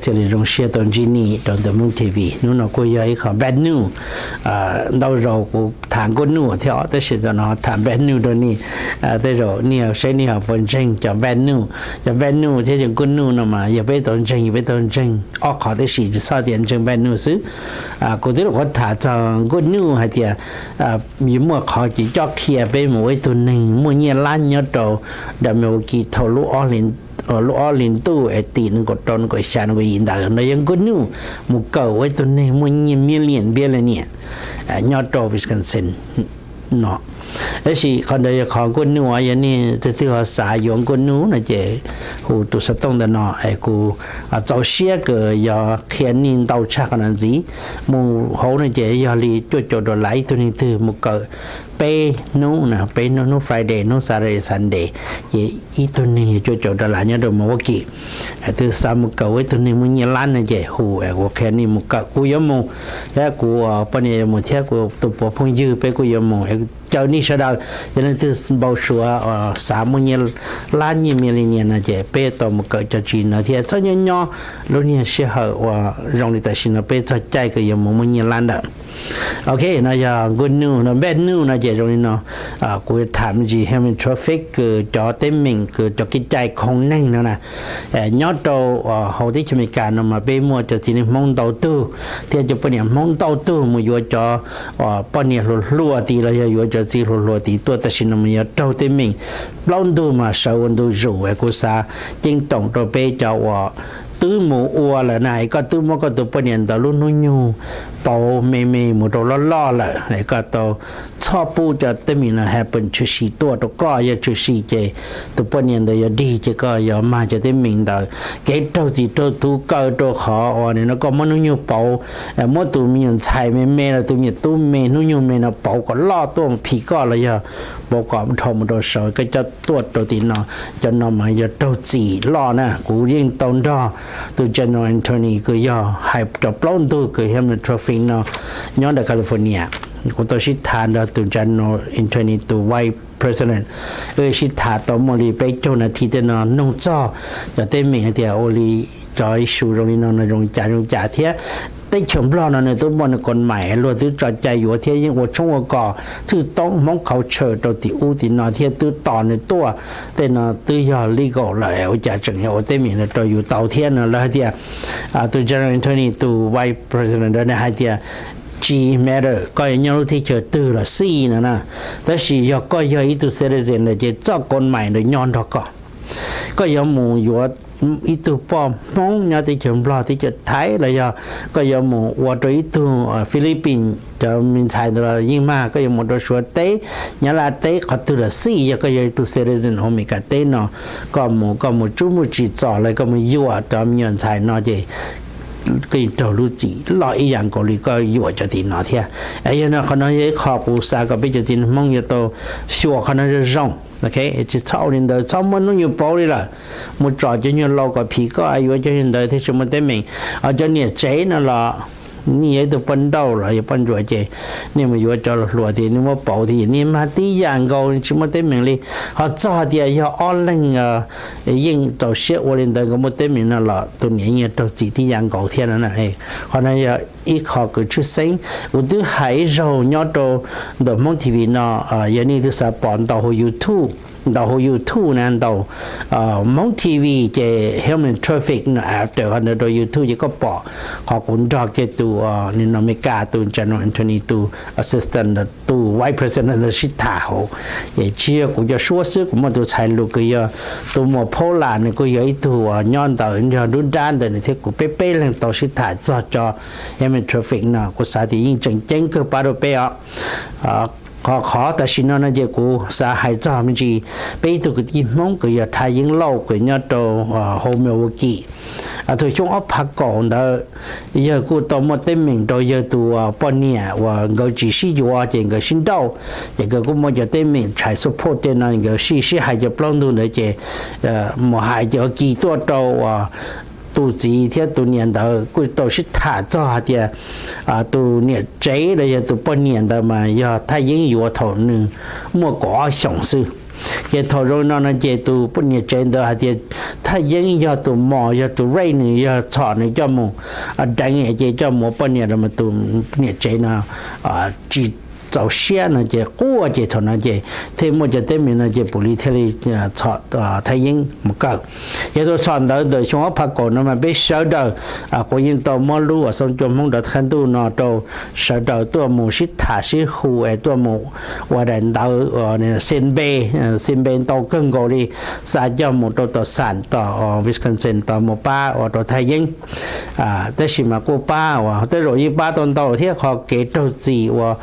Cia li zoo siab tau ntsib nej rau ntawm Hmoob T V. Hnub no kuj yog ib qho bad news. Ntau zaus kuv tham good news thiab os, tab sis tam no tham bad news rau nej. Tej zaum nej saib nej ho puas ntseeg cov bad news. Cov bad news thiab cov good news no mas yog peb tau ntseeg, yog peb tau ntseeg ob qhov tib si, tsis txhob tias ntseeg bad news xwb. Kuv twb los qhuav tham txog good news hais tias muaj qhov ces coj qhia peb mus ua ib tug neeg muaj nyiaj lab nyob rau Milwaukee thaum lub ob hlis ntuj es tim nees nkaum rau, nees nkaum xya, nees nkaum yim ntawd no yog good news, mus kawm ua ib tug neeg muaj nyiaj million billionaire nyob rau Wisconsin no. Tab sis qhov ntawd yog qhov good news, yog nej leej twg ho xav yuav good news no ces hu tus xov tooj ntawm no es kuv txaus siab kws yuav qhia nej ntau tshaj qhov no ntxiv. Mus hauv no ces yog li cuaj caum dollar ib tug neeg twg mus kawm peb hnub, peb hnub, hnub Friday, hnub Saturday, Sunday, ces ib tug neeg yog cuaj caum dollar nyob rau Milwaukee. Twg xav mus kawm ua ib tug neeg muaj nyiaj lab no ces hu es kuv qhia nej mus kawm. Kuv yuav mus thiab kuv poj niam yuav mus thiab kuv tus puav phooj ywg peb kuj yuav mus. Caw nej sawv daws, yog leej twg npau suav xav muaj nyiaj lab, nyiaj millionaire no ces peb tau mus kawm cov tsis no thiab txhob nyob nyob lub niag sij hawm uas zoo li tam sim no peb txog caij kws yuav mus muaj nyiaj lab ntawm. Ok, no yog good news no. Bad news no ces zoo li no, kuv tham me ntsis human traffic kws cov teeb meem kws cov kev cai khoo neeg no na, nyob rau hauv teb chaws Amelikas no mas peb muaj cov txiv neej Hmoob ntau tug thiab cov poj niam Hmoob ntau tug mus yuav cov poj niam hluas hluas tid los yog yuav cov txiv hluas hluas tid tuaj tam sim no mas yog raug teeb meem plaub ntug mas sawv ua ntu zus. Kuv xav ceeb toom rau peb cov uas twb mus ua lawm na, es koj twb muab koj tus poj niam ntawd lub hnub nyoog pauv me me mus rau loj loj lawm es koj tau txhob pub cov teeb meem no happen tshwm sim tuaj rau koj. Yog tshwm sim ces tus poj niam ntawd yuav dig ces koj yuav mag cov teeb meem ntawd. Kev raug txim raug tuv kaw rau qhov uas nim no koj muab hnub nyoog pauv, muab tus me nyuam ntxhais me me los tus me nyuam tub me hnub nyoog me no pauv kom loj tuaj phim koj los yog pauv kom dhau mus rau saud koj coj tuaj rau tim no. Cov no mas yog raug txim loj na. Kuv yeej tau nrog tus General Attorney kws yog hais cov plaub ntug kws human traffic no nyob ntawm California. Kuv tau sib tham nrog tus General Attorney, tus Vice President, sib tham tau muaj li peb caug nas this tej no, noog txog cov teeb meem hais tias ua li cov issue zoo li no no zoo li cas zoo li cas thiab teb chaws Nplog no nws twb muaj nws kod mais, luag twb tso cai yuav thiab yeej ua tshoob ua kos thwj toob Hmoob culture rau tim ub tim no thiab twb tos nws tuaj. Tej no twb yog legal lawm, ua cas tseem yog ua teeb meem no rau yus tau thiab no. Lawv hais tias tus General Attorney, tus Vice President ntawd nws hais tias tsis matter koj yuav nyob lub teb chaws twg los xij no na, tab sis yog koj yog ib tug citizen lawm ces txoj kod mais ntawd nyob nrog koj. Koj yuav mus yuav ib tug poj Hmoob nyob teb chaws Nplog, teb chaws Thaib los yog koj yuav mus ua rau ib tug Philippines cov me ntxhais ntawd los yeej mag, koj yuav mus rau Suav teb, Nyab Laj teb, qhov twg los xij, yog koj yog ib tug citizen hauv Amelikas teb no, koj mus, koj mus tsub muaj tsim txom los koj mus yuam cov me nyuam ntxhais no ces koj yeej raug lub txim loj ib yam nkaus li koj yuam cov tim no thiab. Yog no qhov no yog ib qho kuv xav kom peb cov txiv neej Hmoob yuav tau xyuas qhov no zoo zoo. Ok, tsis txhob ua li ntawd, txhob muab hnub nyoog pauv li lawm, mus tsom cov nyuag laus kom phim koj, yuav cov nyuag ntawd thiaj tsis muaj teeb meem. Cov niam tsev no los nej yog ib tug poj nrauj los yog poj ntsuam ces nej mus yuav cov hluas hluas tias nej muab pauv tias nej mag tib yam nkaus tsis muaj teeb meem li. Ho txog hais tias yog ob leeg yeej txaus siab ua li ntawd nkawd muaj teeb meem no los tus niam yeej raug txim tib yam nkaus thiab no. Qhov no yog ib qho kws tshwj xeeb. Kuv twb hais ib zaug nyob rau ntawm Hmoob T V no, yog nej twb xav pom ntaus hauv YouTube, ntaus hauv YouTube na, ntaus Hmoob T V ces human traffic no, after qhov ntawd rau YouTube ces koj pom qhov kuv nrog kiag tus, nim no Amelikas tus General Attorney, tus Assistant, tus Vice President ntawd sib tham hauv. Ces tsis yog kuv cov suab xwb, kuv muaj tus ntxhais lus kws yog tus muam Paula, nws kuj yog ib tug uas nyob ntawd nrog nruab nrab ntawm nws thiab kuv, peb peb leeg tau sib tham txog cov human traffic no. Kuv xav tias yeej tseem ceeb kawg pab rau peb os. Qhov, qhov tam sim no no ces kuv xav hais txog me ntsis peb ib tug kwv tij Hmoob kws yog Thaj Yeeb Lauj kws nyob rau hauv Milwaukee. Thaum xyoo ob phav kaum ntawd, yawg kuj tau muaj teeb meem rau yawg tus poj niam uas nkawd tsis sib yuav ces nkawd sib nrauj, ces nkawd kuj muaj cov teeb meem child support tej no, nkawd sib sib hais cov plaub ntug ntawd ces mus hais ces ua kis tuaj rau tus txiv thiab tus niam ntawd kuj tau sib tham txog hais tias tus niam tsev los yog tus poj niam ntawd mas yog Thaj Yeeb yuav thaum nws muaj kaum ob xyoos xwb. Ces thaum zoo no no ces tus poj niam tsev ntawd hais tias Thaj Yeeb yog tus mos, yog tus rate, nws yog txhom nws coj mus deev, ces coj mus ua poj niam los mas tus niam tsev no tsis txaus siab no ces quaj, ces thaum no ces thiaj muaj cov teeb meem no ces police thiaj li txhom Thaj Yeeb mus kaw. Yog tus txhom ntawd ntawm xyoo ob phav kaum no mas peb sawv daws kuv yeej tau muab lub uas Xoo Cua Hmoob Dov Thaj Ntuj no rau sawv daws tuaj mus sib tham sib hu es tuaj mus ua daim ntawv xi npe, xi npe ntau kawg nkaus li, xa coj mus rau tom xam tom Wisconsin tau mus pab ua rau Thaj Yeeb. Tab sis mas kuj pab uas tej zaum yeej pab tau ntau thiab, qhov kev raug txim uas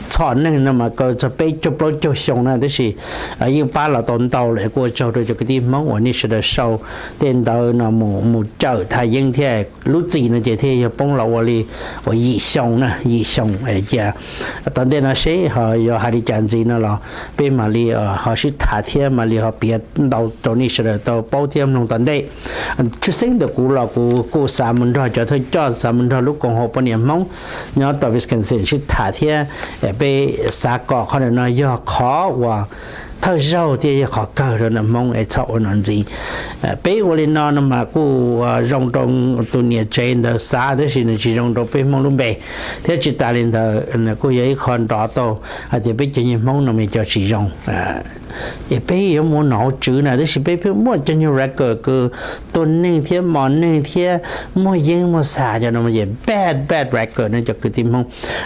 txhom neeg no mas kaw txog peb caug plaub caug xyoo na, tab sis yeej pab los tau ntau lawm. Kuj ua tsaug rau cov kwv tij Hmoob uas nej sawv daws sau tej ntawv no mus mus cawm Thaj Yeeb thiab. Lub txim no ces thiaj yog poob los ua li uas yim xyoo na, yim xyoo. Cia tom ntej no seb ho yuav hais li cas ntxiv no los peb mam li ho sib tham thiab mam li ho piav ntau rau nej sawv daws tau paub thiab mloog tom ntej. Tshwj xeeb ntawm kuv los kuv kuj xav mus nrog cov thawj coj, xav mus nrog lub koom haum poj niam Hmoob nyob tom Wisconsin sib tham thiab peb xav kom qhov ntawm no yog qhov uas thawj zaug thiab yog qhov kawg rau ntawm Hmoob es txhob ua no ntxiv. Peb ua li no no mas kuj zoo rau tus niam tsev ntawd xav, tab sis nws tsis zoo rau peb Hmoob lub npe, thiab tsis tas li ntawd nws kuj yog ib qho nrov tau hais tias peb cov nyuag Hmoob no mas cov tsis zoo. Es peb yuav mus ua nom ua tswv na, tab sis peb pheej muaj cov nyuag record kws tua neeg thiab mos neeg thiab muag yeeb muag xas cov no es bad bad record no cov kwv tij Hmoob.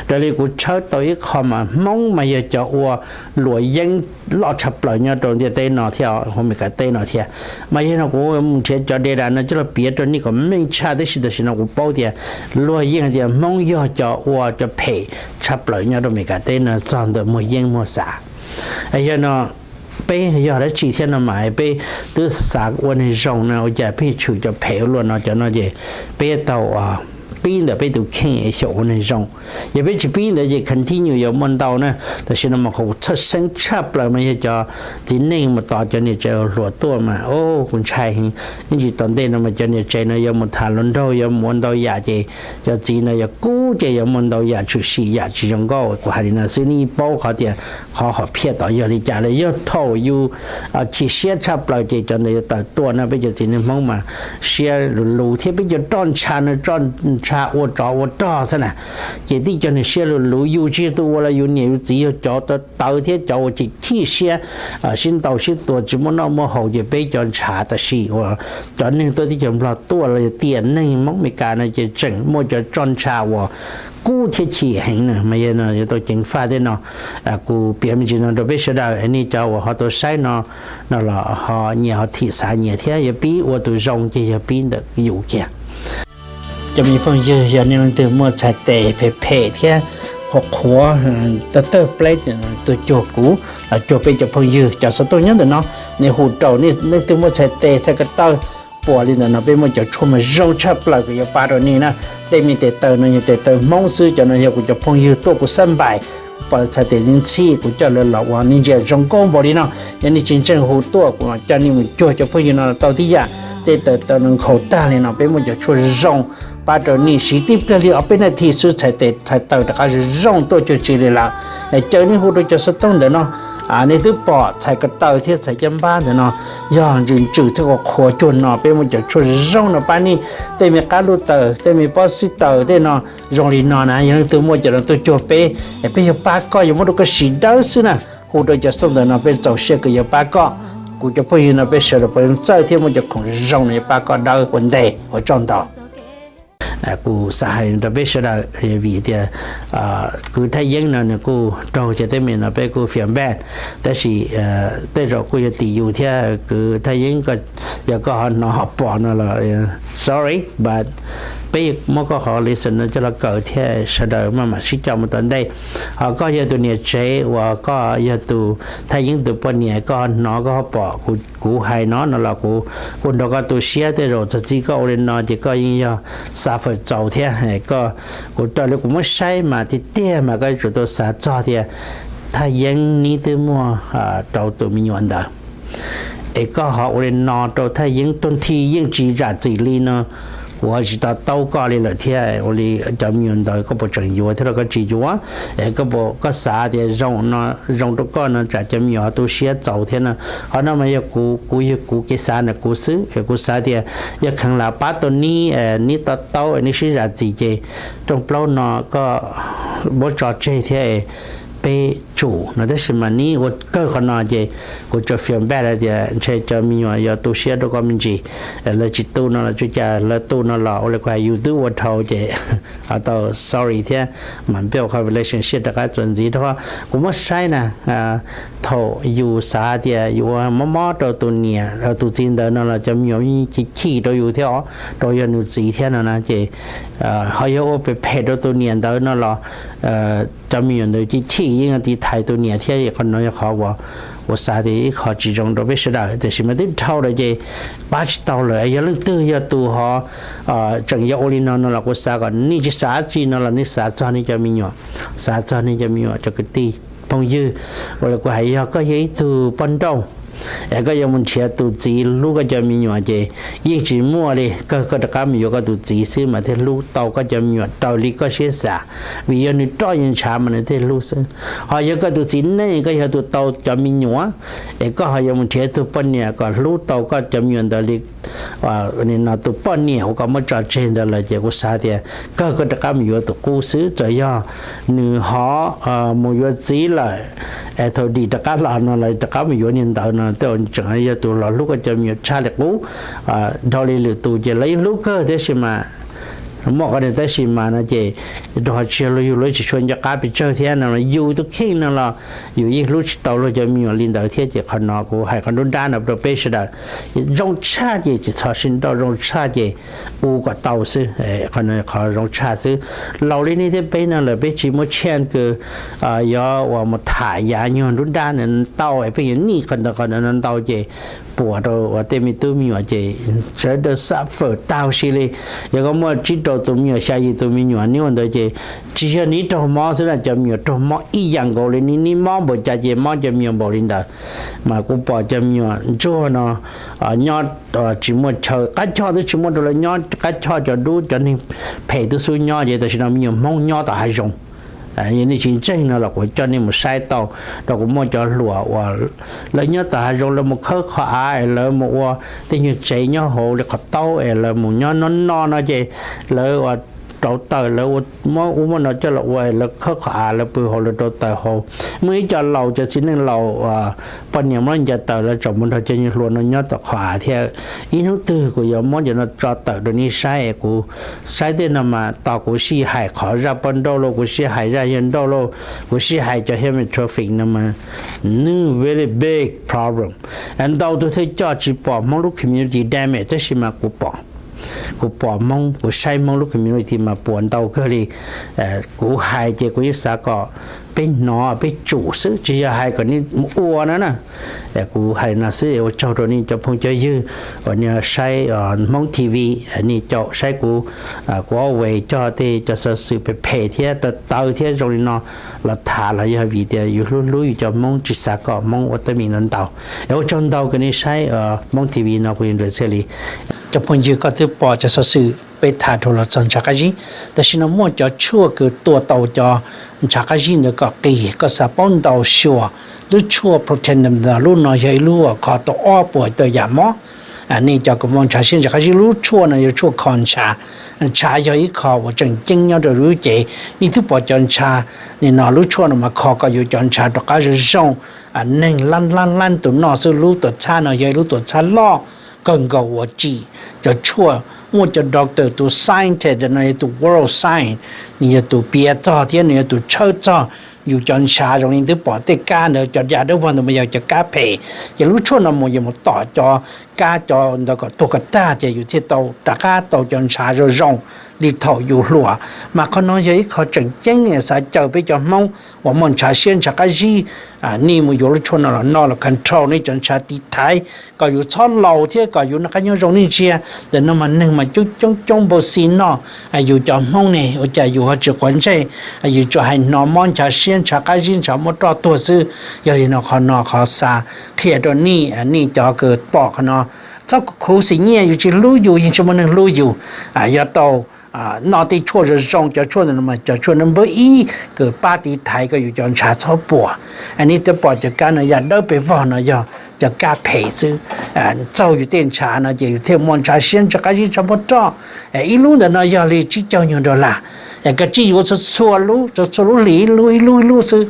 Raws li kuv tshawb tau ib qho mas Hmoob mas yog cov ua luam yeeb loj tshaj plaws nyob rau ntiaj teb no thiab hauv Amelikas teb no thiab. Mas yog no kuv mus nrhiav cov data no coj los piav rau nej kom meej tshaj, tab sis tam sim no kuv paub tias luag yeej hais tias Hmoob yog cov ua cov phem tshaj plaws nyob rau Amelikas teb no txog ntawm muag yeeb muag xas. Yog no peb yog dab tsi thiab no mas peb twb xav ua neeg zoo no ua cas pheej tshwm cov phem ua luaj no, cov no ces peb tau pib ntawm peb tus kheej xyaum ua neeg zoo. Yog peb tsis pib ntawd ces continue yuav muaj ntau na. Tam sim no mas qhov kuv txhawj xeeb tshaj plaws mas yog cov txiv neej mus tos cov niam tsev hluas tuaj mas o kuv ntshai heev. Ib ntsis tom ntej no mas cov niam tsev no yuav mus tham hluas nraug, yuav mus ua ntau yam ces cov txiv no yuav kub ces yuav muaj ntau yam tshwm sim yam tsis zoo nkauj. Kuv hais li no xwb nej yeej paub qhov tias qhov hom phiaj tod yog li cas lawm. Yog thaum yus chim siab tshaj plaws ces cov ntawd yuav tawm tuaj na. Peb cov txiv neej Hmoob mas siab luv luv thiab peb cov roj ntsha no roj ntsha ua tsov ua rog xwb na. Ces tib cov niag siab luv luv yus tsis yog tus ua los yus niam yus txiv yog cov tawv thiab cov uas chim chim siab sib ntaus sib tua tsis muaj noj muaj haus ces peb cov ntshav tam sim uas cov neeg tuaj teb chaws Nplog tuaj los yog tiam neeg Hmoob Amelikas no ces tseem muaj cov roj ntsha uas kub thiab chim heev na. Mas yog no yuav tau ceev faj tej no. Kuv piav me ntsis no rau peb sawv daws nej cov uas ho tau saib no, no los ho nyias ho thim xav nyias thiab. Yog pib ua tus zoo ces yog pib ntawm yus kiag. Cov me phooj ywg, yog nej leej twg muaj txhais tes phem phem thiab qhuav qhuav tawg tawg pleb tuaj cuag kuv los cuag peb cov phooj ywg cov xov tooj nyob ntawm no, nej hu rau nej leej twg muaj txhais tes txhais ko taw puas li ntawm no, peb muaj cov tshuaj mas zoo tshaj plaws kuv yuav pab rau nej na. Tej me tes taw no yog tes taw Hmoob xwb, cov no yog kuv cov phooj ywg tuaj kuv xab npais, kuv pom lawv txhais tes ntxhib kuv coj lawv los ua nej ntsia zoo nkauj npaum li no. Yog nej tsis ntseeg hu tuaj kuv coj nej mus cuag cov phooj ywg no tau tib yam. Tej taw taw no nkhaus tag li no, peb muaj cov tshuaj zoo pab rau nej siv tib pliag li ob peb nas this xwb txhais tes txhais taw rov qab zoo tuaj cuag tsis li lawm. Caw nej hu rau cov xov tooj ntawm no, nej twb pom txhais ko taw thiab txhais caj npab ntawm no, yog ntsws ntsws thiab qhuav qhuav cuag no, peb muaj cov tshuaj zoo no pab nej. Tej me qab luj taws, tej me pob xib taws tej no zoo li no na, yog leej twg muaj cov no tuaj cuag peb, peb yuav pab koj, yuav muab rau koj siv dawb xwb na. Hu rau cov xov tooj ntawm no, peb txaus siab kws yuav pab koj. Kuv cov phooj ywg no peb sawv daws puav leej txawj thiab muaj cov khoom zoo no yuav pab koj dawb ua ntej, ua tsaug ntau. Kuv xav hais rau peb sawv daws vim tias kwv Thaj Yeeb no nws kuj raug cov teeb meem no peb kuj feel bad, tab sis tej zaum kuj yog tim yus thiab. Kwv Thaj Yeeb, yog koj ho hnov ho pom no los sorry, but peb muab koj qhov lesson no coj los kawm thiab sawv daws maj mam sib coj mus tom ntej. Ho koj yog tus niam tsev uas koj yog tus Thaj Yeeb tus poj niam, koj ho hnov koj ho pom kuv hais no no los kuv kuj nrog koj tu siab. Tej zaum txog txij koj ua li no ces koj yeej yog suffer txaus thiab. Koj, kuv raws li kuv muab saib mas tiag tiag mas koj yuav tsum tau xav txog tias Thaj Yeeb neb twb muaj rau tus me nyuam ntawd, es koj ho ua li no rau Thaj Yeeb, tag nthi yeej tsis zam txim li no. kuv ho tsis to taub koj li lawm thiab, ua li cov me nyuam ntawd koj puas tseem yuav thiab los koj tsis yuav? Es koj puas, koj xav tias zoo no, zoo rau koj no tsam cov me nyuam tu siab txaus thiab no. Qhov no mas yog kuv, kuv yog kuv kev xav ntawm kuv xwb, es kuv xav tias yog kheev lam pab tau neb, neb to taub es neb sib zam txim ces rooj plaub no koj muab tso tseg thiab peb tsum no. Tab sis mas neb ua kawg qhov no ces kuv tsuas feel bad tias ntshe cov me nyuam yuav tu siab rau koj me ntsis. Lawv tsis tu no los tsuas cas, lawv tu no los ua li kuv hais yus twb ua dhau ces tau sorry thiab, mam build qhov relationship rov qab txuas ntxiv rau. Kuv muab saib na, thaum yus xav tias yus ua mob mob rau tus niam tus txiv ntawd no los cov me nyuam yeej chim chim rau yus thiab os, rau yog nws txiv thiab no na ces ho yog ua phem phem rau tus niam ntawd no los cov me nyuam ntawd chim chim yeej tiv thaiv tus niam thiab. Qhov no yog qhov uas kuv xav tias ib qho tsis zoo rau peb sawv daws, tiam sis mas twb dhau lawm ces pab tsis tau lawm. Yog leej twg yog tus ho tseem yog ua li no no los kuv xav kom nej tsis xav dab tsi no los nej xav txog nej cov me nyuam, xav txog nej cov me nyuam cov kwv tij phooj ywg. Ua li kuv hais, yog koj yog ib tug poj nrauj es koj yuav mus nrhiav tus txiv hlub koj cov me nyuam ces yeej tsis muaj li, kawg koj rov qab mus yuav koj tus txiv xwb mas thiaj hlub tau koj cov me nyuam raws li koj siab xav, vim yog nws roj yog ntshav mas nws thiaj hlub xwb. Ho yog koj tus txiv neej koj yog tus tau cov me nyuam es koj ho yuav mus nrhiav tug poj niam kom hlub tau koj cov me nyuam ntawd li no tus poj niam uas koj muab tso tseg ntawd lawm ces kuv xav tias kawg koj rov qab mus yuav tus qub xwb. Txawm yog nws ho mus yuav txiv lawm es thaum dim rov qab los no los rov qab mus yuav niag ntawd no tej tseem yog tus los hlub koj cov me nyuam tshaj li qub. Dhau li lwm tus ces lawv yeej hlub kawg tab sis mas muaj qhov niag tab sis mas no ces rau qhov tsis yog luag yug luag tsis tshua nco qab pes tsawg thiab no, yus tus kheej no los yus yeej hlub tsis tau luag cov me nyuam li ntawd thiab. Ces qhov no kuv hais qhov nruab nrab no rau peb sawv daws, zoo tshaj ces tsis txhob sib nrauj, zoo tshaj ces ua kom tau xwb. Qhov no qhov zoo tshaj xwb. Laus li nej thiab peb no lawm peb tsis muaj chance kws yuav uas mus tham yav nyuag nruab nrab no ntau, pheej yuav nij qhov ntawd qhov no ntau ces puas rau uas tej me tub me nyuam ces sawv daws suffer tag huv si li. Yog koj muaj tsib rau tus me nyuam xya yim tus me nyuam nyob ua ntawd ces tsis yog neb raug mob xwb na, cov me nyuam raug mob ib yam nkaus li neb, neb mob npaum cas ces mob cov me nyuam npaum li ntawd. Mas kuv pom cov me nyuam ntsuag no nyob tsis muaj chaw qab choj twb tsis muaj rau lawv nyob, qab choj cov dub cov neeg phem twb xub nyob ces tam sim no me nyuam Hmoob nyob tom hav zoov. Nej tsis ntseeg no los kuv coj nej mus saib tau, rau kuv muaj cov hluas uas lawv nyob tom hav zoov lawv mus khawb qhov av es lawv mus ua tej nyuag tsev nyob hauv li qhov taub es lawv mus nyob no no no ces lawv ua rauv taws, lawv ua muab ub muab no coj los ua es lawv khawb qhov av lawv pw hauv lawv rauv taws hauv. Muaj ib co laus cov txiv neej laus poj niam muab ncaws taws lawv tseem mus nrog cov nyuag hluas no nyob tom qhov av thiab. Ib hnub twg kuv yuav muab cov no tso tawm rau nej saib es kuv saib tej no mas tos kuv sij hais qhov zaj poj nrauj lauj, kuv sij hais zaj yawg nrauj lauj, kuv sij hais cov human trafficking no mas nws very big problem. Ntau tus thawj coj tsis pom Hmoob lub community damage tab sis mas kuv pom, kuv pom Hmoob, kuv saib Hmoob lub community mas puas ntau kawg li. Kuv hais ces kuv yeej xav kom peb hnov peb tsum xwb, tsis yog hais kom nej mus ua no na. Kuv hais no xwb, ua tsaug rau nej cov phooj cov ywg uas nej saib Hmoob T V, nej caum saib kuv, kuv always coj tej cov xov xwm phem phem thiab tawv tawv thiab zoo li no los tham los yog vim tias yus hlub hlub yus cov Hmoob, tsis xav kom Hmoob ua teeb meem ntau ntau. Es ua tsaug ntau kws nej saib Hmoob T V no, kuv yuav ntawm txhiaj li. Cov phooj ywg, koj twb pom cov xov xwm peb tham dhau los txog ntshav qab zib, tam sim no muaj cov tshuaj kws tua tau cov ntshav qab zib ntawd kom qis. Koj xav paub ntau xyuas, lub tshuaj Protandim ntawd lub no yog ib lub uas kho tau ob puas tawm yam mob. Nej cov kws muaj ntshav siab ntshav qab zib, lub tshuaj no yog tshuaj kho ntshav. Ntshav yog ib qho uas tseem ceeb nyob rau lub cev. Nej twb pom cov ntshav, nim no lub tshuaj no mas kho kom yus cov ntshav rov qab zoo zoo. Neeg lab lab lab tus noj xwb, lub tuam txhab no yog ib lub tuam txhab loj kawg nkaus uas tsim. Cov tshuaj, muaj cov doctor, tus scientist no yog tus world science, nws yog tus piav txog thiab nws yog tus tshawb txog yus cov ntshav. Zoo li twb pom tej kab ntawd, cov da dawb vog ntawd mas yog cov kab phem, ces lub tshuaj no mus yus mus tom cov kab cov ntawd kom tuag kom tag ces yus thiaj tau rov qab tau cov ntshav zoo zoo li thaum yus hluas. Mas qhov no yog ib qho tseem ceeb xav caw peb cov Hmoob uas muaj ntshav siab ntshav qab zib, nej mus yuav lub tshuaj no los noj los control nej cov ntshav tiv thaiv kom yus txhob laus thiab kom yus noj qab nyob zoo. Nej ntsia ntawm no mas neeg mas coob coob coob npau xi noj. Yus cov Hmoob ne ua cas yus ho tsis quav ntsej? Yus tsuas hais hnov mob ntshav siab ntshav qab zib ntshav muab roj tuag xwb. Yog li no qhov no qhov xav qhia rau nej, nej cov kws pom qhov no Txhob khuv xim nyiaj, yus tsis hlub yus yeej tsis muaj neeg hlub yus. Yog tau noj tej tshuaj zoo zoo, cov tshuaj ntawd mas cov tshuaj nab npawb ib kws pab tiv thaiv kom yus cov ntshav txhob puas. Nej twb pom cov kab no yam dawb pes vog no yog cov kab phem xwb. Txaug yus tej ntshav no ces yus thiaj muaj ntshav siab, ntshav qab zib, ntshav muaj roj. Ib lub ntawm no yog li tsib caug nyuag dollar. Koj tsij yuav txhua txhua lub, txhua txhua lub hlis ib lub ib lub ib lub xwb.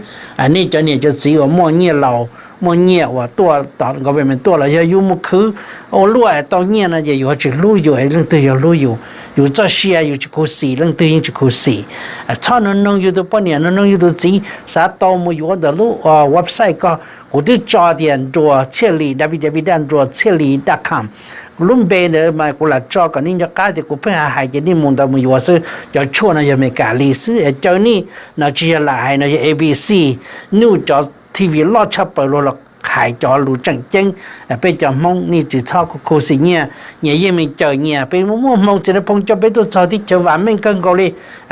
Nej cov niam cov txiv uas muaj nyiaj laus, muaj nyiaj uas tuaj tom government tuaj los yog yus mus khwv ua luaj tau nyiaj no ces yus ho tsis hlub yus es leej twg yuav hlub yus? Yus txoj sia yus tsis khuv xim, leej twg yeej tsis khuv xim. Txhob nug noog yus tus poj niam, nug noog yus tus txiv, xav tau mus yuav ntawm lub website ko. Kuv twb tso tias nruas txhiaj li, www nruas txhiaj li dot com. Lub npe ntawd mas kuv lam tso kom nej nco qab tias kuv pheej hais hais ces nej mus ntawd mus yuav xwb. Cov tshuaj no yog Meskas li xwb, caw nej no tsis yog lam hais, no yog A B C News, cov T V loj tshaj plaws luag los hais cov lus tseem ceeb. Peb cov Hmoob nej tsis txhob khuv xim nyiaj, nyias yeej meem cawm nyias. Peb muaj muaj hmoo txiv nab phooj coj peb tuaj txog teb chaws vam meej kawg nkaus li,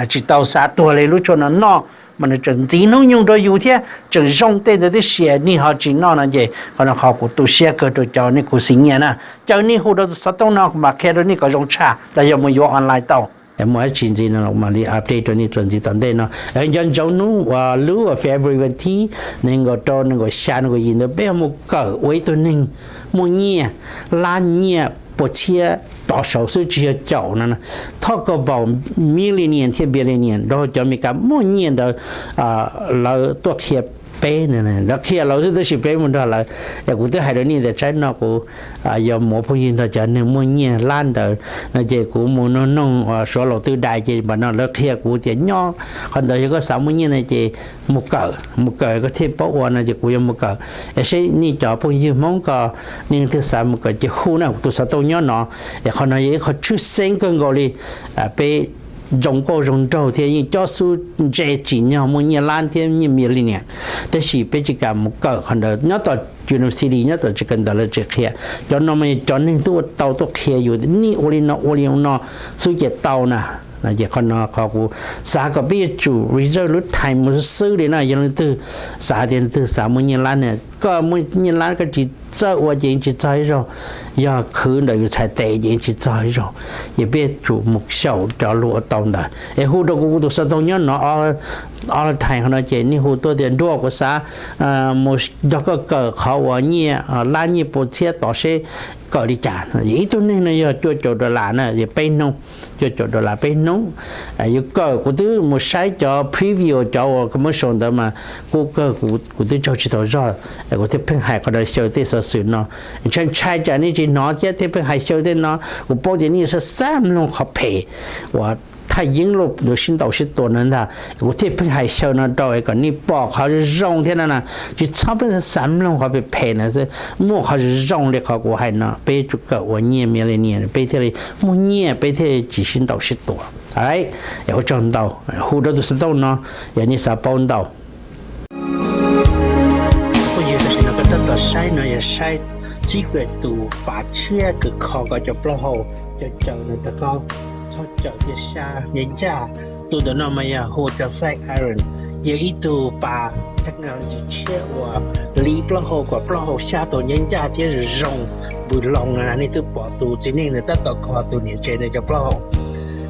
tsis tau xav tuag li. Lub tshuaj no noj mas nws tseem ntxiv hnub nyoog rau yus thiab tseem zoo tej ntawd tib si, nej ho tsis noj no ces qhov no qhov kuv tu siab kawg rau cov nej khuv xim nyiaj na. Caw nej hu rau tus xov tooj no kuv mam qhia rau nej kom zoo tshaj los yog mus yuav online tau. Muaj dab tsi ntxiv no mam li update rau nej txuas ntxiv tom ntej no. Nco ntsoov hnub uas lub uas February vas thib nees nkaum rau, nees nkaum xya, nees nkaum yim ntawd peb ho mus kawm ua ib tug neeg muaj nyiaj, lab nyiaj puas txhiab tov saud xwb tsis yog caum no. Talk about millionaire thiab billionaire, nrog cov Amelikas muaj nyiaj ntawd lawv tuaj qhia peb, lawv qhia lawv xwb tab sis peb mus nrog lawv. Es kuv twb hais rau nej tias tsaib no kuv yog mus ua phooj ywg nrog cov neeg muaj nyiaj lab ntawd no ces kuv mus noog noog Suav laus twb dai ces npam no lawv qhia kuv tias nyob qhov ntawd yog koj xav muaj nyiaj no ces mus kawm, mus kawm koj thiaj paub ua no ces kuv yuav mus kawm. Es seb nej cov phooj ywg Hmoob ko, nej leej twg xav mus kawm ces hu na, kuv tus xov tooj nyob no. Es qhov no yog ib qho tshwj xeeb kawg nkaus li. Peb zoo nkauj zoo nraug thiab yeej cob xub ntse tsim nyog muaj nyiaj lab thiab nyiaj millionaire, tab sis peb tsis kam mus kawm qhov ntawd. Nyob tom university, nyob tom tsev kawm ntawv lawv tsis qhia. Cov no mas yog cov neeg twb ua tau tuaj qhia yus, nej ua li no ua li no xwb ces tau na. Ces qhov no qhov kuv xav kom peb yuav tsum reserve lub time mus xwb li na. Yog leej twg xav tias leej twg xav muaj nyiaj lab na, koj muaj nyiaj lab koj tsis txawj ua ces yeej tsis txog ib zaug. Yog khwv ntawm yus txhais tes ces yeej tsis txog ib zaug. Ces peb yuav tsum mus xyaum cov lus ua tau ntawd es hu rau kuv, kuv tus xov tooj nyob no. Ob lub time qhov no ces nej hu tuaj tias nruas kuv xav mus nrog koj kawm qhov uas nyiaj lab nyiaj puas txhiab tov seb kawm li cas. Ib tug neeg no yog cuaj caum dollar na, peb hnub, cuaj caum dollar peb hnub. Yus kawm, kuv twb mus saib cov preview cov uas commercial ntawd mas kuj kawg, kuv twb tsaug tsis tau zog, kuv thiaj pheej hais qhov no xyaw tej xov xwm no. Ntshai ntshai tsam nej tsis hnov thiab thiaj pheej hais xyaw tej no. Kuv paub tias nej xav xav mloog qhov phem uas thaj yeeb luj ntawd sib ntaus sib tua no ntag, kuv thiaj pheej hais xyaw no rau es kom nej pom qhov zoo thiab no na. Tsis txhob pheej xav mloog qhov phem phem na xwb, muaj qhov zoo li qhov kuv hais no, peb yuav tsum kawm ua nyiaj millionaire peb thiaj li muaj nyiaj, peb thiaj li tsis sib ntaus sib tua. Es ua tsaug ntau, hu rau tus xov tooj no yog nej xav paub ntau. Phooj ywg, tam sim no koj tab tom saib no yog saib Secret tus pas tshiab kws kho kom cov plaub hau, cov caws nws rov qab txhob caws thiab sab nyob ncaj. Tus ntawm no mas yog hu cov flat iron, yog ib tug pas technology tshiab uas liv plaub hau kom plaub hau sab tau nyob ncaj thiab zoo zoo npws loo no na. Nej twb pom tus txiv neej ntawd tab tom kho tus niam tsev ntawd cov plaub hau.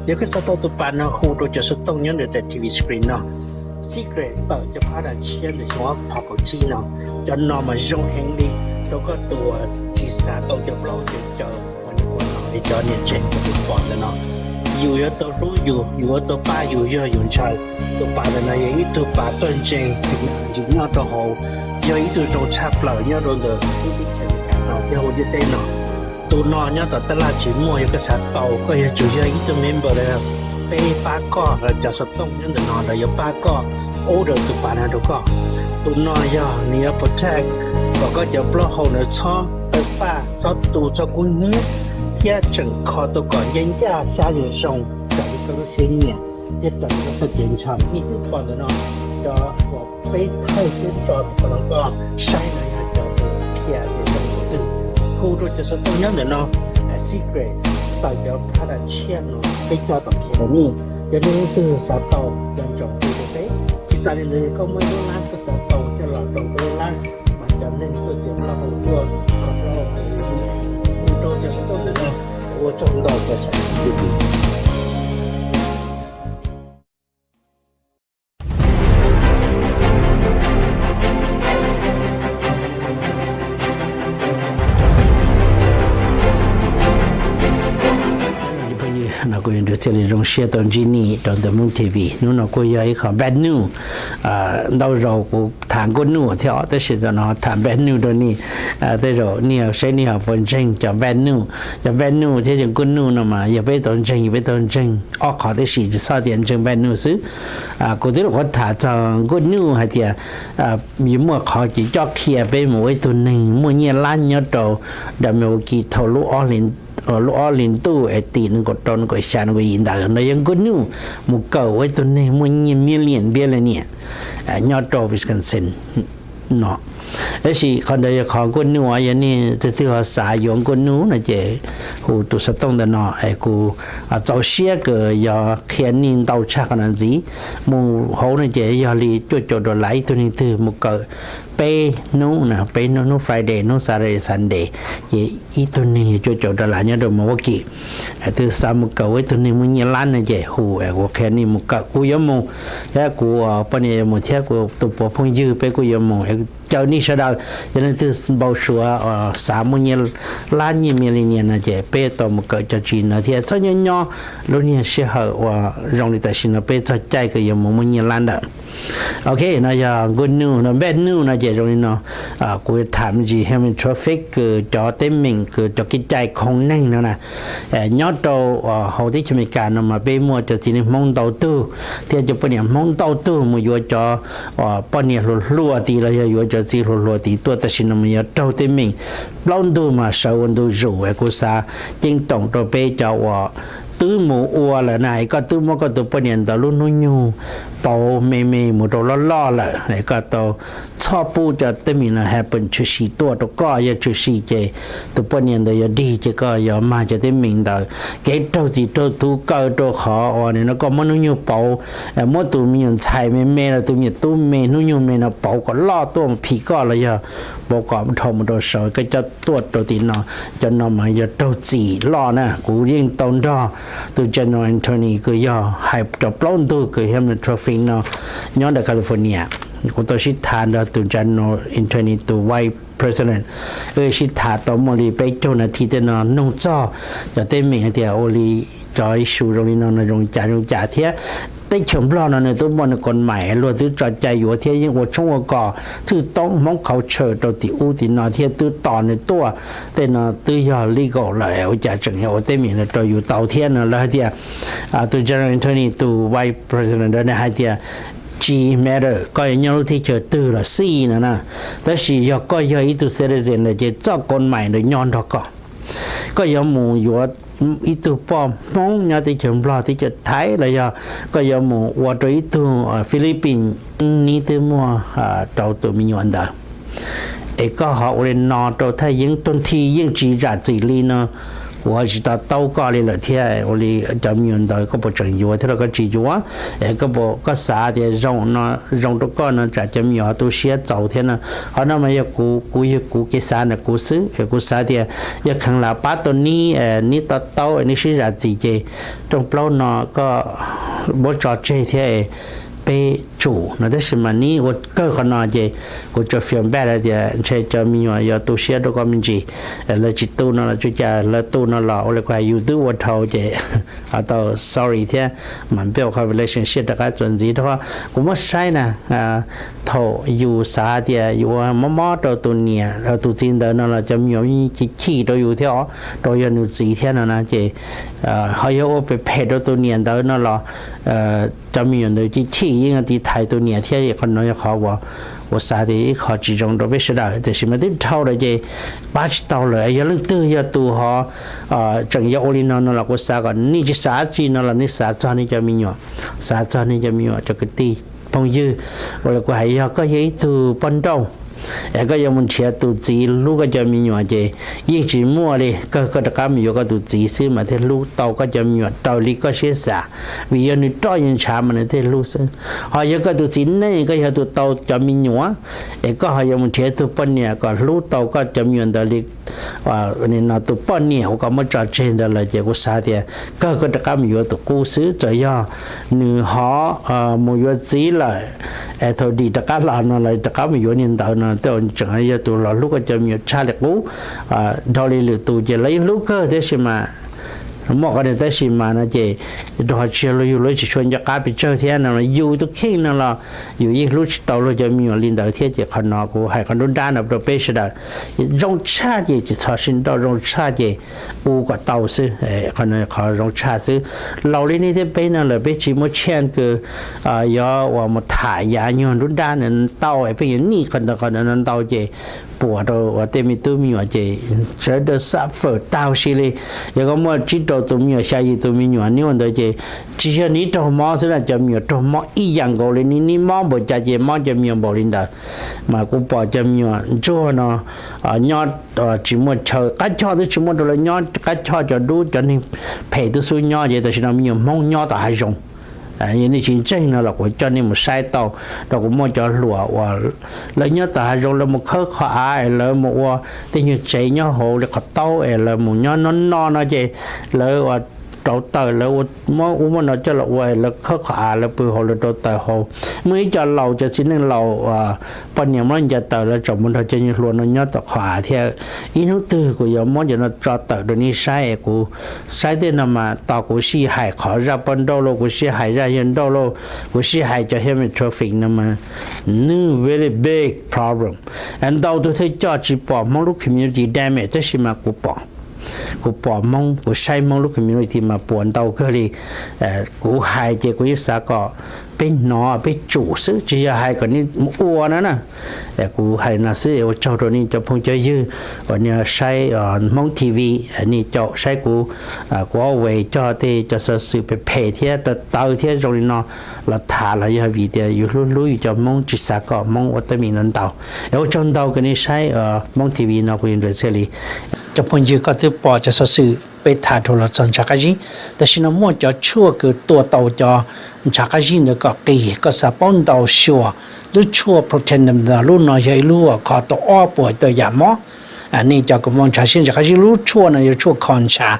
Yog koj xav tau tus pas no hu rau cov xov tooj nyob ntawm daim T V screen no. Secret tawm cov product tshiab ntawm xyoo ob phav kaum tsib no, cov no mas zoo heev li rau koj tus uas tsis xav tau cov plaub hau caws caws ua no li cov niam tsev uas kuv pom ntawm no. Yus yuav tau hlub yus, yus yuav tau pab yus yog yus ntshaw. Tus pas ntawm no yog ib tug pas txawj ntse, technology nyob rau hauv, yog ib tug zoo tshaj plaws nyob rau ntawm lub teb chaws Amelikas no thiab hauv ntiaj teb no. Tus no nyob tom tab laj tsis muaj, yog koj xav tau koj yuav tsum yog ib tug member los peb pab koj, los cov xov tooj nyob ntawm no lawv yuav pab koj order tus pas no rau koj. Tus no yog nws yuav protect kom koj cov plaub hau ntawd txhob tawg paj, txhob tu, txhob kub hnyiab, thiab tseem kho tau kom nyob ncaj sab zoo zoo raws li koj lub siab nyiam thiab raws li koj txoj kev ntshaw. Nej twb pom ntawm no cov uas peb thawj thiab tso tus qhov no koj saib no yog cov qhia tias zoo tus twg. Hu rau cov xov tooj nyob ntawm no, Secret tawm cov product tshiab no peb coj tom qhia rau nej. Yog nej leej twg xav tau, nco ntsoov hu rau peb. Tsis tas li ntawd, koj muaj ib lub lab koj xav tau coj los rau koj lub lab, mas cov neeg tuaj txiav plaub hau tuaj kho plaub hau, hu rau cov Tsaug ntau rau sawv daws. Phooj ywg, no kuv yuav nrug thiaj li zoo siab tau ntsib nej rau ntawm Hmoob T V. Hnub no kuj yog ib qho bad news. Ntau zaus kuv tham good news thiab os, tab sis tam no tham bad news rau nej. Tej zaum nej saib nej ho puas ntseeg cov bad news. Cov bad news thiab cov good news no mas yog peb tau ntseeg, yog peb tau ntseeg ob qhov tib si, tsis txhob tias ntseeg bad news xwb. Kuv twb los qhuav tham txog good news hais tias yuav muaj qhov ces cob qhia peb mus ua ib tug neeg muaj nyiaj lab nyob rau Milwaukee thaum lub ob hlis ntuj es tim nees nkaum rau, nees nkaum xya, nees nkaum yim ntawd no yog good news, mus kawm ua ib tug neeg muaj nyiaj million, billionaire nyob rau Wisconsin no. Tab sis qhov ntawd yog qhov good news, yog nej leej twg ho xav yuav good news no ces hu tus xov tooj ntawm no es kuv txaus siab kws yuav qhia nej ntau tshaj qhov no ntxiv. Mus hauv no ces yog li cuaj caum dollar ib tug neeg twg mus kawm peb hnub, peb hnub, hnub Friday, hnub Saturday, Sunday, ces ib tug neeg yog cuaj caum dollar nyob rau Milwaukee. Twg xav mus kawm ua ib tug neeg muaj nyiaj lab no ces hu es kuv qhia nej mus kawm. Kuv yuav mus thiab, kuv poj niam yuav mus thiab, kuv tus puas phooj ywg peb kuj yuav mus. Caw nej sawv daws, yog leej twg npau suav xav muaj nyiaj lab, nyiaj millionaire no ces peb tau mus kawm cov tsis no thiab. Txhob nyob nyob lub niag sij hawm uas zoo li tam sim no peb txog caij kws yuav mus muaj nyiaj lab ntawm. Ok, no yog good news no. Bad news no ces zoo li no, kuv yuav tham me ntsis human traffic kws cov teeb meem kws cov kev cai khoo neeg no na. Nyob rau hauv teb chaws Amelikas no mas peb muaj cov txiv neej Hmoob ntau tug thiab cov poj niam Hmoob ntau tug mus yuav cov poj niam hluas hluas tid los yog yuav cov txiv hluas hluas tid tuaj tam sim no mas yog raug teeb meem plaub ntug mas sawv ua ntu zus. Kuv xav ceeb toom rau peb cov uas twb mus ua lawm na, es koj twb muab koj tus poj niam ntawd lub hnub nyoog pauv me me mus rau loj loj lawm, es koj tau txhob pub cov teeb meem no happen tshwm sim tuaj rau koj. Yog tshwm sim ces tus poj niam ntawd yuav dig, ces koj yuav mag cov teeb meem ntawd kev raug txim raug tuv kaw rau qhov uas nim no koj muab hnub nyoog pauv, muab tus me nyuam ntxhais me me los tus me nyuam tub me hnub nyoog me no pauv kom loj tuaj phim koj los yog pauv kom dhau mus rau saud, koj coj tuaj rau tim no. Cov no mas yog raug txim loj na. Kuv yeej tau nrog tus General Attorney kws yog hais cov plaub ntug kws human trafficking no nyob ntawm California. Kuv tau sib tham nrog tus General Attorney, tus Vice President, wb sib tham tau muaj li peb caug nas this tej no, nug txog cov teeb meem hais tias ua li cov issue zoo li no no zoo cas zoo cas thiab. Teb chaws Nplog no nws twb muaj nws koj maim, luag twb tso cai yuav thiab yeej ua tshoob ua kos thwj toob Hmoob culture rau tim ub tim no thiab twb tos nws tuaj. Tej no twb yog legal lawm, ua cas tseem yog ua teeb meem no rau yus tau thiab no? Lawv hais tias, tus General Attorney, tus Vice President ntawd nws hais tias tsis matter koj yuav nyob lub teb chaws twg los xij no na, tab sis yog koj yog ib tug citizen lawm ces txoj koj maim ntawd nyob nrog koj. Koj yuav mus yuav ib tug poj Hmoob nyob teb chaws Nplog, teb chaws Thaib los yog koj yuav mus ua rau ib tug Philippines, neb twb muaj rau tus me nyuam ntawd, es koj ho ua li no rau Thaib Yeeb, tug thi yeej tsis zam txim li no, kuv ho tsis to taub koj li lawm thiab. Ua li cov me nyuam ntawd koj puas tseem yuav thiab los koj tsis yuav? Es koj puas, koj xav tias zoo no, zoo rau koj no tsam cov me nyuam tu siab txaus thiab no? Qhov no mas yog kuv, kuv yog kuv kev xav ntawm kuv xwb. Es kuv xav tias yog kheev lam pab tau neb, neb to taub, neb sib zam txim ces rooj plaub no koj muab tso tseg thiab peb tsum no. Tab sis mas neb ua kawg qhov no ces kuv tsuas feel bad hais tias ntshe cov me nyuam yuav tu siab rau koj me ntsis. Lawv tsis tu no los tsis ua cas, lawv tu no los ua li kuv hais, yus twb ua dhau ces ho tau sorry thiab mam build qhov relationship rov qab txuas ntxiv rau qhov kuv muab saib na. Thaum yus xav tias yus ua mob mob rau tus niam tus txiv ntawd no los cov me nyuam yeej chim chim rau yus thiab os, rau yog nws txiv thiab no na ces ho yog ua phem phem rau tus niam ntawd no los cov me nyuam ntawd chim chim yeej tiv thaiv tus niam thiab. Qhov no yog qhov uas kuv xav tias ib qho tsis zoo rau peb sawv daws, tiam sis mas twb dhau lawm ces pab tsis tau lawm. Yog leej twg yog tus ho tseem yuav ua li no no los kuv xav kom nej tsis xav dab tsi no los nej xav txog nej cov me nyuam, xav txog nej cov me nyuam cov kwv tij phooj ywg. Ua li kuv hais, yog koj yog ib tug poj nrauj Es koj yuav mus nrhiav tus txiv hlub koj cov me nyuam ces yeej tsis muaj li, kawg koj rov qab mus yuav koj tus txiv xwb mas thiaj hlub tau koj cov me nyuam raws li koj siab xav, vim yog nws roj yeej ntshav mas nws thiaj hlub xwb. Ho yog koj tus txiv neej koj yog tus tau cov me nyuam, es koj ho yuav mus nrhiav tus poj niam kom hlub tau koj cov me nyuam ntawd li no tus poj niam uas koj muab tso tseg ntawd lawm ces kuv xav tias kawg koj rov qab mus yuav tus qub xwb. Txawm yog nws ho mus yuav txiv lawm, es thaum dim rov qab los no lawv rov qab mus yuav niag ntawd no tej tseem yog tus los hlub koj cov me nyuam tshaj li qub. Dhau li lwm tus ces lawv yeej hlub kawg tab sis mas muaj qhov niag tab sis mas no ces rau qhov tsis yog luag yug luag tsis tshua nco qab pes tsawg thiab no, yus tus kheej no los yus yeej hlub tsis tau luag cov me nyuam li ntawd thiab. Ces qhov no kuv hais qhov nruab nrab no rau peb sawv daws, zoo tshaj ces tsis txhob sib nrauj, zoo tshaj ces ua kom tau xwb. Qhov zoo tshaj xwb. Laus li nej thiab peb no lawm peb tsis muaj chance kws yog uas mus tham yav nyuag nruab nrab no tau es peb yuav nij qhov ntawd qhov ntawd no ntau ces puas rau uas tej me tub me nyuam ces sawv daws suffer tag huv si li. Yog koj muaj tsib rau tus me nyuam xya yim tus me nyuam nyob ua ntawd ces tsis yog nws raug mob xwb na, cov me nyuam raug mob ib yam nkaus li, nws nij mob npaum cas ces mob cov me nyuam npaum li ntawd. Mas kuv pom cov me nyuam ntsuag no nyob tsis muaj chaw, qab choj twb tsis muaj rau lawv nyob, qab choj cov dub cov neeg phem tub xub nyob ces tam sim no me nyuam Hmoob nyob tom hav zoov. Nej tsis ntseeg no los kuv coj nej mus saib tau, rau kuv muaj cov hluas uas lawv nyob tom hav zoov lawv mus khawb qhov av es lawv mus ua tej nyuag tsev nyob hauv li qhov taub es lawv mus nyob no no no ces lawv ua rauv taws lawv muab ub muab no coj los ua es lawv khawb qhov av lawv pw hauv lawv rauv taws hauv. Muaj ib co laus cov txiv neej laus poj niam muab ncaws taws lawv tseem mus nrog cov nyuag hluas no nyob tom qhov av thiab. Ib hnub twg kuv yuav muab cov no tso tawm rau nej saib es kuv saib tej no mas tos kuv sij hais qhov zaj poj nrauj lauj, kuv sij hais zaj yawg nrauj lauj, kuv sij hais cov human trafficking no mas nws very big problem. Ntau tus thawj coj tsis pom Hmoob lub community damage tab sis mas kuv pom. Kuv pom Hmoob, kuv saib Hmoob lub community mas puas ntau kawg li. Kuv hais ces kuv yeej xav kom peb hnov peb tsum xwb, tsis yog hais kom nej ua na na. Kuv hais no xwb, ua tsaug rau nej cov phooj cov ywg uas nej saib Hmoob T V, nej caum saib kuv, kuv always coj tej cov xov xwm phem phem thiab tawv tawv thiab zoo li no los tham los yog vim tias yus hlub hlub yus cov Hmoob, tsis xav kom Hmoob ua teeb meem ntau ntau. Es ua tsaug ntau kws nej saib Hmoob T V no, kuv yog Nraim Txhiaj Lis. Cov phooj ywg, koj twb pom cov xov xwm peb tham dhau los txog ntshav qab zib, tam sim no muaj cov tshuaj kws tua tau cov ntshav qab zib ntawd kom qis. Koj xav paub ntau xyuas, lub tshuaj Protandim ntawd lub no yog ib lub uas kho tau ob puas tawm yam mob. Nej cov kws muaj ntshav siab ntshav qab zib, lub tshuaj no yog tshuaj kho ntshav.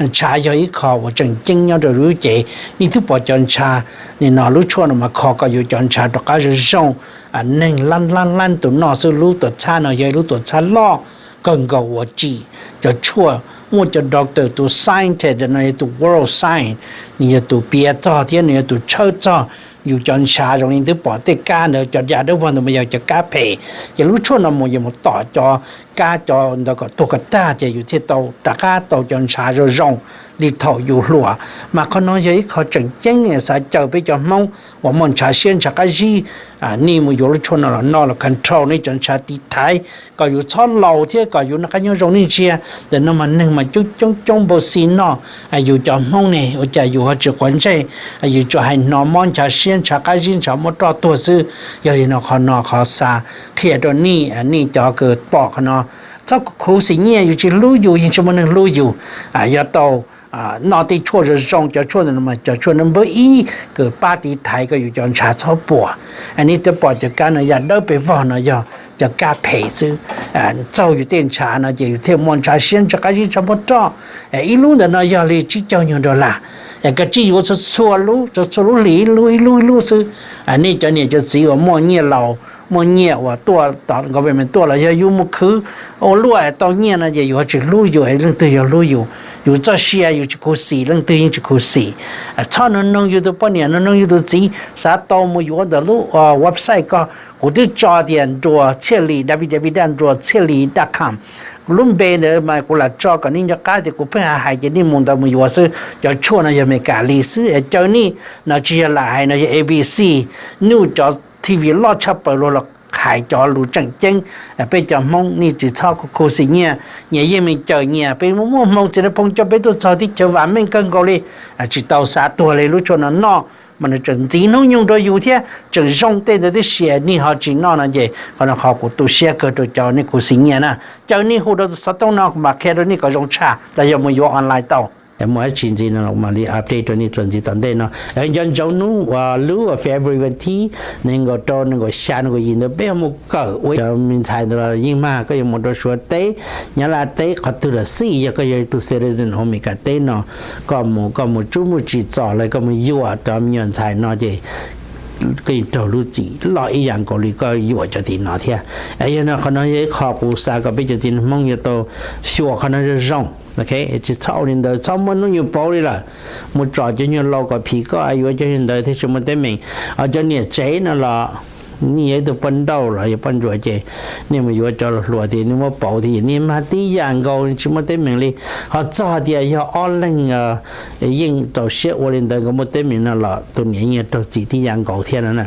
Ntshav yog ib qho uas tseem ceeb nyob rau lub cev. Nej twb pom cov ntshav, nim no lub tshuaj no mas kho kom yus cov ntshav rov qab zoo zoo. Neeg lab lab lab tus noj xwb, lub tuam txhab no yog ib lub tuam txhab loj kawg nkaus uas tsim cov tshuaj. Muaj cov doctor, tus scientist no yog tus world science, nws yog tus piav txog thiab nws yog tus tshawb txog yus cov ntshav. Zoo li twb pom tej kab ntawd, cov da dawb vog ntawd mas yog cov kab phem, ces lub tshuaj no mus yus mus tom cov kab cov ntawd kom tuag kom tag ces yus thiaj tau rov qab tau cov ntshav zoo zoo li thaum yus hluas. Mas qhov no yog ib qho tseem ceeb xav caw peb cov Hmoob uas muaj ntshav siab ntshav qab zib, nej mus yuav lub tshuaj no los noj los control nej cov ntshav tiv thaiv kom yus txhob laus thiab kom yus noj qab nyob zoo. Nej ntsia ntawm no mas neeg mas coob coob coob npau xi noj. Yus cov Hmoob ne ua cas yus ho tsis quav ntsej, yus tsuas hais hnov mob ntshav siab ntshav qab zib ntshav muab roj tuag xwb. Yog li no qhov no qhov xav qhia rau nej, nej cov kws pom qhov no txhob khuv xim nyiaj, yus tsis hlub yus yeej tsis muaj neeg hlub yus. Yuav tau noj tej tshuaj zoo zoo, cov tshuaj ntawd mas cov tshuaj npawb ib kws pab tiv thaiv kom yus cov ntshav txhob puas. Nej twb pom cov kab no yam dawb pes vog no yog cov kab phem xwb. Txaug yus tej ntshav no ces yus thiaj muaj ntshav siab ntshav qab zib ntshav muab roj. Ib lub ntawm no yog li tsib caug nyuag dollar. Koj tsij yuav txhua txhua lub, txhua txhua lub hlis ib lub ib lub ib lub xwb. Nej cov niam cov txiv uas muaj nyiaj laus, muaj nyiaj uas tuaj tom government tuaj los yog yus mus khwv ua luaj tau nyiaj no ces yus ho tsis hlub yus, leej twg yuav hlub yus? Yus txoj sia yus tsis khuv xim, leej twg yeej tsis khuv xim. Txhob nug noog yus tus poj niam, nug noog yus tus txiv, xav tau mus yuav ntawm lub website ko. Kuv twb tso tias Nruas Txhiaj Lis, www dot nruas txhiaj lis dot com. Lub npe ntawd mas kuv lam tso kom nej nco qab tias kuv pheej hais hais ces nej mus ntawd mus yuav xwb. Cov tshuaj no yog Meskas li xwb es caw nej no tsis yog lam hais, no yog A B C News, cov T V loj tshaj plaws luag los hais cov lus tseem ceeb. Peb cov Hmoob nej tsis txhob khuv xim nyiaj, nyias yeej meem cawm nyias. Peb muaj muaj Hmoob txiv phooj coj peb tuaj txog teb chaws vam meej kawg nkaus li, tsis tau xav tuag li. Lub tshuaj no noj mas nws tseem ntxiv hnub nyoog rau yus thiab tseem zoo tej ntawd tib si nej ho tsis noj no ces qhov no qhov kuv tu siab kawg rau cov nej kuv xis nyiam na. Caw nej hu rau tus xov tooj no kuv mam qhia rau nej kom zoo tshaj los yog mus yuav online tau. Muaj dab tsi ntxiv no mam li update rau nej txuas ntxiv tom ntej no. Nco ntsoov hnub uas lub February vas thib nees nkaum rau nees nkaum xya nees nkaum yim ntawd peb ho mus kawm ua cov me ntxhais ntawd los yeej mag koj yuav mus rau Suav teb, Nyab Laj teb, qhov twg los xij, yog koj yog tus citizen Amelikas teb no, koj mus koj mus tsub muaj tsim txom los koj mus yuam cov me nyuam ntxhais no ces koj yeej raug lub txim loj ib yam nkaus li koj yuam cov tim no thiab. Yog no qhov no yog ib qho kuv xav kom peb cov txiv neej Hmoob yuav tau xyuas qhov no zoo zoo. Tsis txhob ua li ntawd, txhob muab hnub nyoog pauv li lawm. Mus tsom cov nyuag laus kom phim koj yuav cov nyuag ntawd thiaj tsis muaj teeb meem. Cov niam tsev no los nej yog ib tug poj nrauj los yog poj ntsuam ces nej mus yuav cov hluas tias nej muab pauv tias nej mag tib yam nkaus tsis muaj teeb meem li. Ho txog tias yog ob leeg yeej txaus siab ua li ntawd nkawd muaj teeb meem no los tus niam yeej raug txim tib yam nkaus thiab no.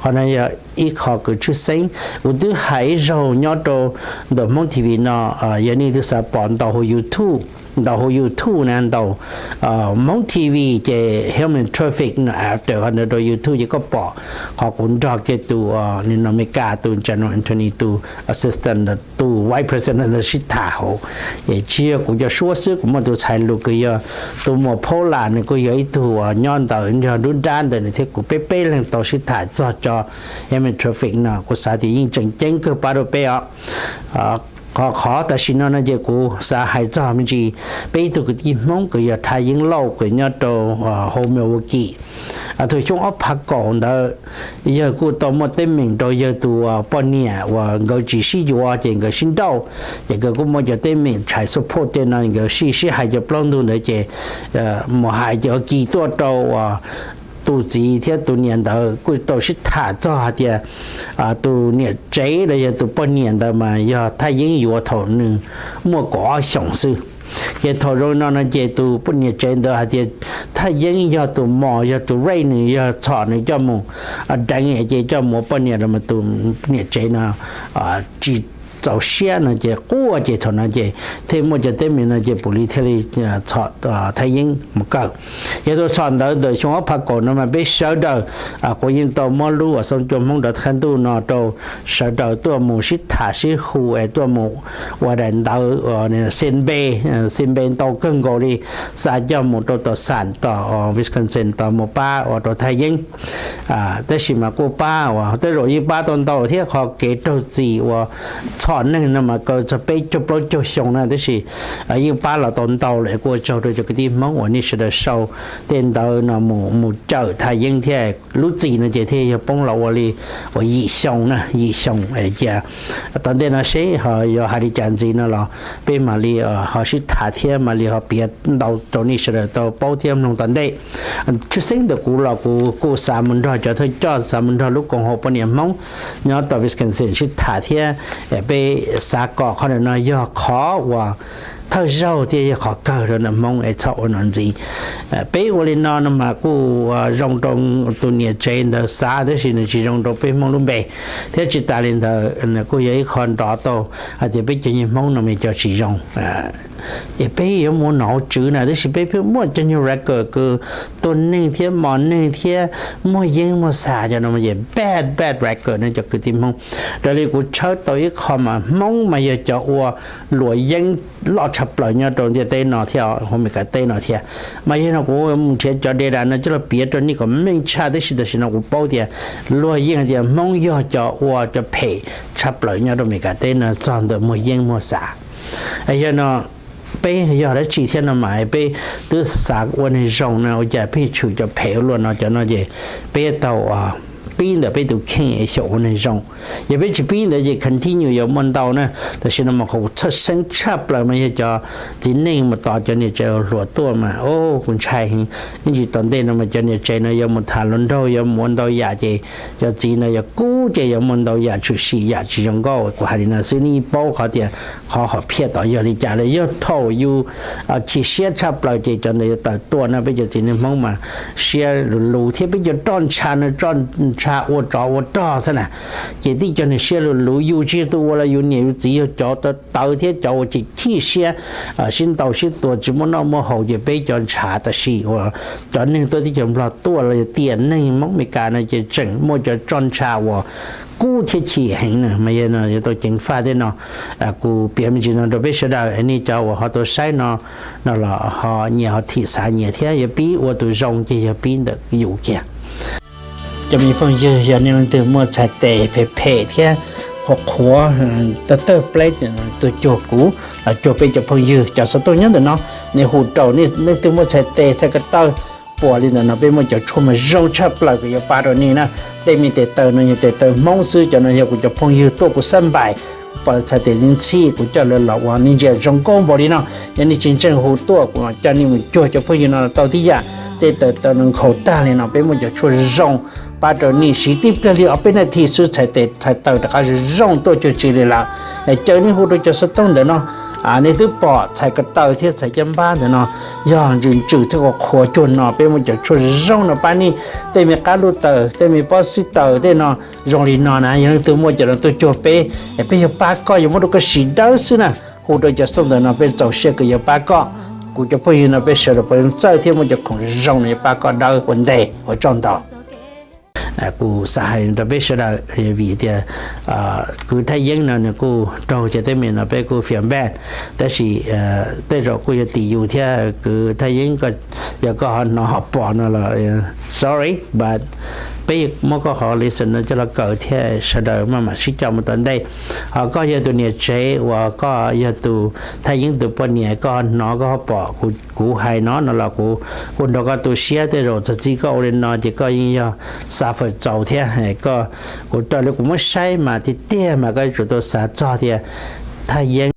Qhov no yog ib qho kws tshwj xeeb. Kuv twb hais ib zaug nyob rau ntawm Hmoob T V no, yog nej twb xav pom ntaus hauv YouTube, ntaus hauv YouTube na, ntaus Hmoob T V ces Human Traffic no, after qhov ntawd rau YouTube ces koj pom qhov kuv nrog kiag tus nim no Amelikas tus General Anthony tus assistant tus vice president ntawd sib tham hauv. Tsis yog kuv cov suab xwb, kuv muaj tus txhais lus kws yog tus muam Paula, nws kuj yog ib tug uas nyob ntawd yog nruab nrab ntawm nws thiab kuv, peb peb leeg tau sib tham txog cov Human Traffic no. Kuv xav tias yeej tseem ceeb kawg pab rau peb os. Qhov qhov tam sim no no ces kuv xav hais txog me ntsis peb ib tug kwv tij Hmoob kws yog Thaj Yeeb Lauj kws nyob rau hauv Milwaukee. Thaum xyoo ob phav kaum ntawd yawg kuj tau muaj teeb meem rau yawg tus poj niam uas nkawd tsis sib yuav ces nkawd sib nrauj, ces nkawd kuj muaj cov teeb meem child support tej no nkawd sib sib hais cov plaub ntug ntawd ces mus hais ces ua kis tuaj rau uas tus txiv thiab tus niam ntawd kuj tau sib tham txog hais tias tus niam tsev los yog tus poj niam ntawd mas yog Thaj Yeeb yuav thaum nws muaj kaum ob xyoos xwb. Ces thaum zoo no no ces tus poj niam tsev ntawd hais tias Thaj Yeeb yog tus mos, yog tus rape nws, yog txhom nws coj mus deev ces coj mus ua poj niam los mas tus niam tsev no tsis txaus siab no ces quaj ces thaum no ces thiaj muaj cov teeb meem no ces pum li thiaj li txhom Thaj Yeeb mus kaw. Yog tus txhom ntawd ntawm xyoo ob phav kaum no mas peb sawv daws, kuv yeej tau muab lub uas Xoo Cua Hmoob Dov Qhab Ntuj no rau sawv daws tuaj mus sib tham sib hu es tuaj mus ua daim ntawv xi npe, xi npe ntau kawg nkaus li, xa coj mus rau tom xam tom Wisconsin tos mus pab ua rau Thaj Yeeb. Tab sis mas kuj pab uas tej zaum yeej pab tau ntau thiab qhov kev raug txim uas txhom neeg no mas kaw txog peb caug plaub caug xyoo na, tab sis yeej pab los tau ntau lawm. Kuj ua tsaug rau cov kwv tij Hmoob uas nej sawv daws sau tej ntawv no mus mus cawm Thaj Yeeb thiab lub txim no ces thiaj yog poob los ua li uas yim xyoo na, yim xyoo. Cia tom ntej no seb ho yuav hais li cas ntxiv no los peb mam li ho sib tham thiab mam li ho piav ntau rau nej sawv daws tau paub thiab mloog tom ntej. Tshwj xeeb ntawm kuv los kuv kuj xav mus nrog cov thawj coj, xav mus nrog lub koom haum poj niam Hmoob nyob tom Wisconsin sib tham thiab peb xav kom qhov ntawm no yog qhov uas thawj zaug thiab yog qhov kawg rau ntawm Hmoob es txhob ua no ntxiv. Peb ua li no no mas kuj zoo rau tus niam tsev ntawd xav, tab sis nws tsis zoo rau peb Hmoob lub npe, thiab tsis tas li ntawd nws kuj yog ib qho nrov tau hais tias peb cov niag Hmoob no mas cov tsis zoo. Es peb yuav mus ua nom ua tswv na, tab sis peb pheej muaj cov nyuag record kws tua neeg thiab mos neeg thiab muag yeeb muag xas cov no mas bad bad record no cov kwv tij Hmoob. Raws li kuv tshawb tau ib qho mas Hmoob mas yog cov ua luam yeeb loj tshaj plaws nyob rau ntiaj teb no thiab, hauv Amelikas teb no thiab. Mas yog no kuv mus nrhiav cov data no coj los piav rau nej kom meej tshaj, tab sis tam sim no kuv paub tias luag yeej hais tias Hmoob yog cov ua cov phem tshaj plaws nyob rau Amelikas teb no txog ntawm muag yeeb muag xas. Yog no peb yog dab tsi thiab no mas peb twb xav ua neeg zoo no ua cas pheej tshwm cov phem ua luaj no, cov no ces peb tau pib ntawm peb tus kheej xyaum ua neeg zoo. Yog peb tsis pib ntawd ces continue yuav muaj ntau na. Tam sim no mas qhov kuv txhawj xeeb tshaj plaws mas yog cov txiv neej mus tos cov niam tsev hluas tuaj mas o, kuv ntshai heev. Ib ntsis tom ntej no mas cov niam tsev no yuav mus tham hluas nraug yuav mus ua ntau yam ces cov txiv no yuav kub ces yuav muaj ntau yam tshwm sim yam tsis zoo nkauj. Kuv hais li no xwb nej paub qhov tias qhov hom phiaj tod yog li cas lawm. Yog thaum yus chim siab tshaj plaws ces cov ntawd yuav tawm tuaj na. Peb cov txiv neej Hmoob mas siab lus lus thiab peb cov roj ntsha no, roj ntsha ua tsov ua rog xwb na. Ces tib cov neeg siab luv luv yus tsis yog tus ua los yus niam yus txiv yog cov tawv thiab cov uas chim chim siab, sib ntaus sib tua tsis muaj noj muaj haus, ces peb cov ntshav tam sim uas cov neeg tuaj teb chaws Nplog tuaj los yog tiam neeg Hmoob Amelikas no ces tseem muaj cov roj ntsha uas kub thiab chim heev na, mas yog no yuav tau ceev faj tej no. Kuv piav me ntsis no rau peb sawv daws, nej cov uas ho tau saib no, no los ho nyias ho thim xav nyias thiab, yog pib ua tus zoo ces yog pib ntawm yus kiag. Cov me phooj ywg, yog nej leej twg muaj txhais tes phem phem thiab qhuav qhuav, tawg tawg pleb tuaj cuag kuv los cuag peb cov phooj ywg cov xov tooj nyob ntawm no, nej hu rau nej leej twg muaj txhais tes txhais ko taw puas li ntawm no, peb muaj cov tshuaj mas zoo tshaj plaws kuv yuav pab rau nej na. Tej me tes taw no yog tes taw Hmoob xwb, cov no yog kuv cov phooj ywg tuaj kuv xab npais, kuv pom txhais tes ntxhib kuv coj lawv los ua nej ntsia zoo nkauj npaum li no. Yog nej tsis ntseeg hu tuaj kuv coj nej mus cuag cov phooj ywg no tau tib yam. Tej taw taw no nkhaus tag li no, peb muaj cov tshuaj zoo pab rau nej siv tib pliag li ob peb nas this xwb txhais tes txhais taw rov qab zoo zoo tuaj cuag tsis li lawm. Caw nej hu rau cov xov tooj ntawm no, nej twb pom txhais ko taw thiab txhais caj npab ntawm no, yog ntsws ntsws thiab qhuav qhuav cuag no, peb muaj cov tshuaj zoo no pab nej. Tej me qab lub taw, tej me pob xib taw tej no zoo li no na, yog leej twg muaj cov no tuaj cuag peb, peb yuav pab koj, yuav muab rau koj siv dawb xwb na. Hu rau cov xov tooj ntawm no peb txaus siab kws yuav pab koj. Kuv cov phooj ywg no peb sawv daws puav leej txawj thiab muaj cov khoom zoo no yuav pab koj dawb ua ntej, ua tsaug ntau. Kuv xav hais rau peb sawv daws vim tias kwv Thaj Yeeb no nws kuj raug cov teeb meem no peb kuj fiam npaj, tab sis tej zaum kuj yog tim yus thiab kwv Thaj Yeeb, yog koj ho hnov ho pom no los sorry, but peb muab koj qhov lesson no coj los kawm thiab sawv daws maj mam sib coj mus tom ntej. Ho koj yog tus niam tsev uas koj yog tus Thaj Yeeb tus poj niam, koj ho hnov koj ho pom kuv hais no no los kuv kuj nrog koj tu siab, tej zaum txog txij koj ua li no ces koj yeej yog xav fawm txaus thiab. Koj, kuv raws li kuv muab saib mas tiag tiag mas koj yuav tsum tau xav txog tias Thaj Yeeb